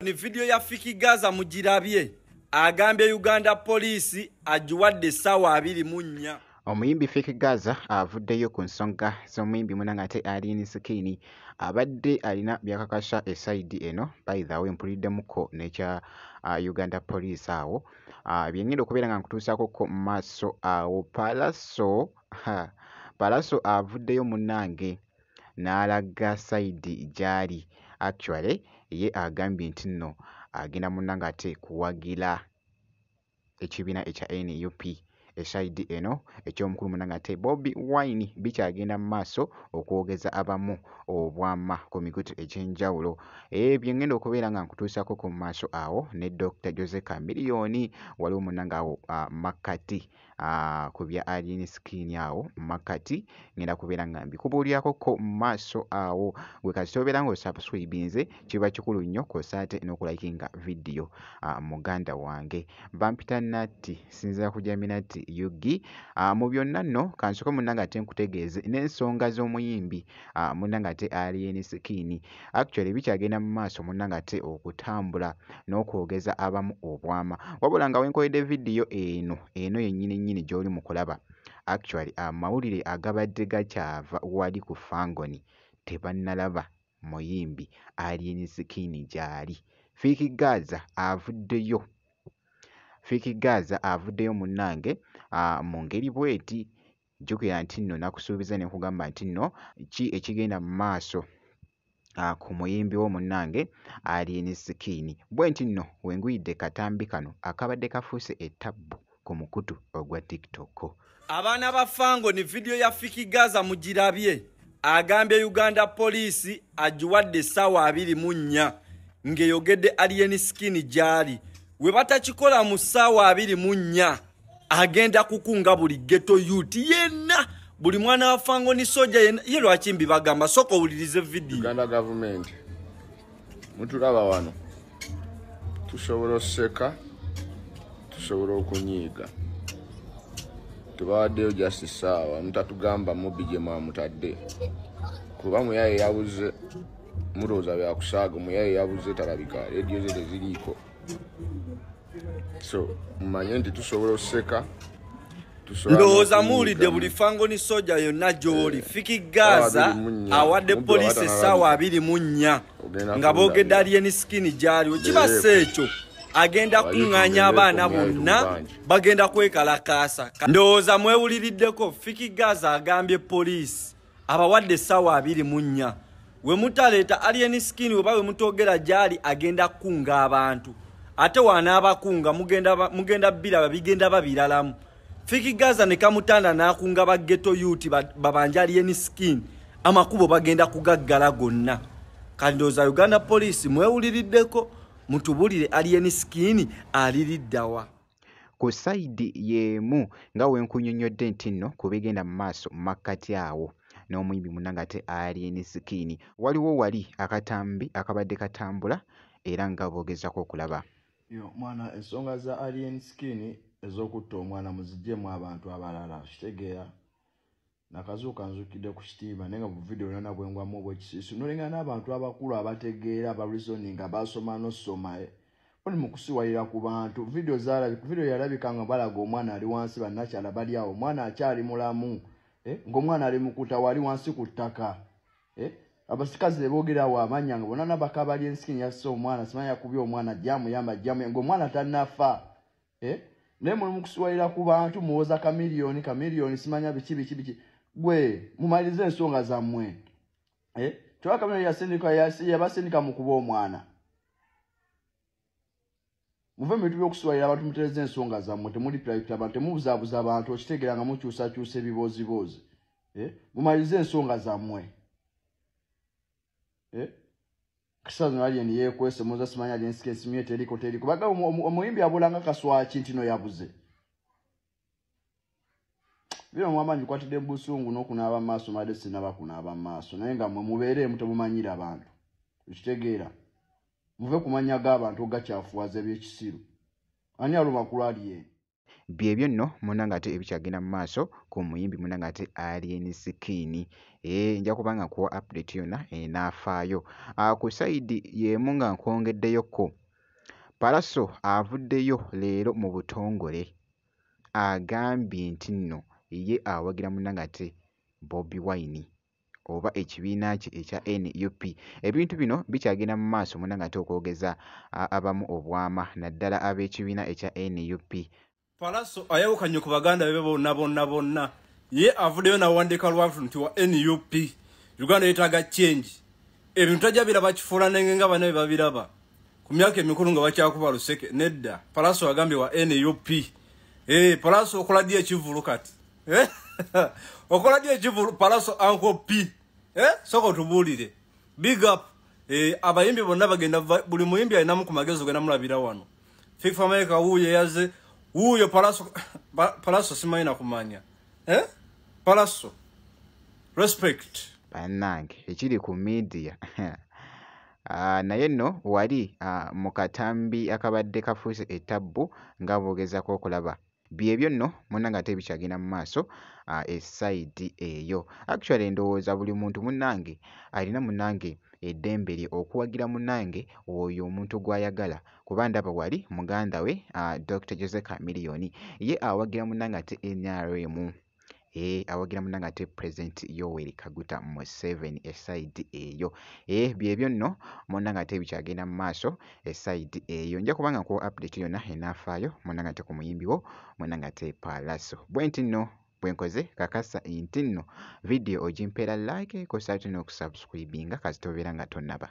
Ni vidiyo ya Fik Gaza mugirabye, agambye Uganda Police agiwadde essaawa 24. Omuyimbi Fik Gaza avuddeyo ku nsonga z'omuyimbi munnange ate Alien Skin abadde alina by'akakasa esayidi eno. By the way, mpuliddemukko n'ekya Uganda Police awo, bye ngenda okubeera nga nkutuusaako mu maaso awo. Pallaso avuddeyo munnange n'alaga sayidi gy'ali. Actually ye agambye nti nno agenda munnange ate kuwagira ekibiina ekya NUP esayidi eno eky'omukulu munnange ate Bobi Wine. Bikyagenda mu maaso okwogeza abamu obwama ku mikutu egy'enjawulo. Bye ngenda okubeera nga nkutuusaako ku maaso awo ne Dr. Jose Chameleone. Waliwo munnange awo makkati ku bya Alien Skin awo makkati ngenda kubeera nga mbikubuulyako mu maaso awo. Gwe kasita obeera ng'osubscribinze kiba kikulu nnyo kw'ossa ate n'okulayikinga vidiyo. Muganda wange bampita Natti, sinziira ku Jaminati UG. Mu byonna nno kansooke munnange ate nkutegeeze n'ensonga z'omuyimbi munnange ate Alien Skin. Actually bikyagenda mu maaso munnange ate okutambula n'okwogeza abamu obwama, wabula nga wenkoledde vidiyo eno yennyini nnyini gy'oli mu kulaba, actually amawulire agabadde gakyava wali ku Fangoni tebannalaba muyimbi Alien Skin gy'ali. Fik Gaza avuddeyo, Fik Gaza avuddeyo munnange mu ngeri bw'eti. Jjukira nti nno nakusuubiza ne nkugamba nti nno ki ekigenda mu maaso ku muyimbi wo munnange Alien Skin. Bwe nti nno we nguyidde katambi kano akabadde kafuuse ettabbu ku mukutu ogwa TikTok. Abaana ba Fangoni, vidiyo ya Fik Gaza mugirabye, agambye Uganda Police agiwadde essaawa 24 ng'eyogedde Alien Skin gy'ali. We batakikola mu ssaawa 24 agenda kukunga buli ghetto youth yenna, buli mwana wa Fangoni soja yenna. Ye lwaki mbibagamba? Sooka owulirize vidiyo. Uganda government, mutulaba wano, tusobola oseka, tusobola okunyiiga, tubawaddeyo just essaawa. Mutatugamba mubbi gye mwamutadde, kuba muyaye yabuze. Mulowooza byakusaaga, muyaye yabuze, talabika, rediyo ze teziriiko. So mumanye nti tusobola oseka. Ndowooza muwulidde buli Fangoni soja yonna gy'oli. Fik Gaza awadde poliisi essaawa 24 nga boogedde Alien Skin gy'ali. Kibassa ekyo agenda kuŋŋaanya abaana bonna, bagenda kwekalakaasa. Ndowooza mwewuliriddeko. Fik Gaza agambye poliisi abawadde essaawa 24, we mutaleeta Alien Skin oba we mutogera gy'ali, agenda kukunga abantu, ate wanaabakunga mugenda biraba bigenda babiralamu. Fik Gaza ne kamutanda n'akunga ba ghetto youth babanja Alien Skin, amakubo bagenda kugaggala gonna. Kati ndowooza Uganda Police mwewuliriddeko, mutubulire Alien Skin aliriddawa. Ku sayidi y'emu nga we nkunnyonnyodde nti nno ku bigenda mu maaso makkati awo n'omuyimbi munnange ate Alien Skin, waliwo wali akatambi akabadde katambula era nga boogezaako okulaba. Yo mwana, ensonga za Alien Skin ez'okutta omwana muziggyemu abantu abalala, kitegeera? Nakazuuka nzukidde ku kitiibwa, naye nga bu vidiyo yonna bwengwamu obwekisiisu, nolenga n'abantu abakulu abategeera, aba reasoning, abasoma n'osoma, oli mu kusiwalira ku bantu. Vidiyo zalabika, vidiyo yalabika nga balaga omwana ali wansi, bannakyala bali awo, omwana akyali mulamu, ng'omwana ali mukuta wali wansi ku ttaka. Abasikazi ne boogera awo amannya nga bonna nabaka Alien Skin yasse omwana, simanyi yakubye omwana, jamuyamba jamu, ng'omwana tannafa. Naye muli mukusiwalira ku bantu, muwoza Chameleone, Chameleone simanya biki biki biki. Gwe mumalirize ensonga zammwe. Kyokka Chameleone yasindika, yabasindika mu kuba omwana. Muve mu bintu by'okusiwalira abantu, mutereze ensonga zammwe, temuli private abantu, temubuzaabuza abantu, okitegeera nga mukyusakyusa ebibooziboozi. Mumalirize ensonga zammwe. Kisazo Alien yeekwese, muza simanya Alien Skin simye teriko teriko. Baga omuyimbi abulanga kaswaki nti no yabuze. Bino mwama njikwatidde mu busungu n'okunaaba mu maaso, mbadde sinnaba kunaaba mu maaso, naye nga mmwe mubeereemu temumanyira abantu. Okitegeera? Muve ku mannya g'abantu ogakyafuwaza eby'ekisiru. Ani aluma ku Alien? Byebyo nno munnange ate ebikyagenda mu maaso ku muyimbi munnange ate Alien Skin. Nja kuba nga nkuwa update yonna enaafaayo. Ku sayidi y'emu nga nkwongeddeyokko, Pallaso avuddeyo leero mu butongole agambye nti nno ye awagira munnange ate Bobi Wine oba ekibiina kye ekya NUP. Ebintu bino bikyagenda mu maaso munnange ate okwogeza abamu obwama naddala ab'ekibiina ekya NUP. Pallaso ayawukanye ku baganda be bonna bonna bonna. Ye avuddeyo n'awandiika lwatu nti wa NUP. Uganda yeetaaga change. Ebintu tajja biraba kifuulanenge nga banne bye babiraba. Ku myaka emikulu nga bakyakuba luseke nedda. Pallaso agambye wa NUP. Pallaso okola ddi ekivvulu kati? Okola ddi ekivvulu Pallaso Uncle P? Sooka otubuulire. Big up. Abayimbi bonna bagenda buli muyimbi alinamu ku magezi ogenda mulabira wano. Fik Fameica wuuyo yaze wuuyo Pallaso Pallaso simanyi na kumanya. Pallaso. Respect. Bannange ekiri ku media. Naye nno wali mu katambi akabadde kafuuse ettabbu nga bw'ogezaako okulaba. Byebyo nno munnange ate ebikyagenda mu maaso essayidi eyo. Actually ndowooza buli muntu munnange alina munnange eddembe lye okuwagira munnange oyo omuntu gw'ayagala kuba ndaba wali muganda we Dr. Jose Chameleone ye awagira munnange ate NRM. Awagira munnange ate President Yoweri Kaguta Museveni essayidi eyo. Byebyo nno munnange ate ebikyagenda mu maaso essayidi eyo. Nja kuba nga nkuwa update yonna enaafaayo munnange ate ku muyimbi wo munnange ate Pallaso. Bwe nti nno bwe nkoze kakasa nti nno vidiyo ogimpeera like kw'ossa ate n'okusubscribinga kasita obeera nga tonnaba.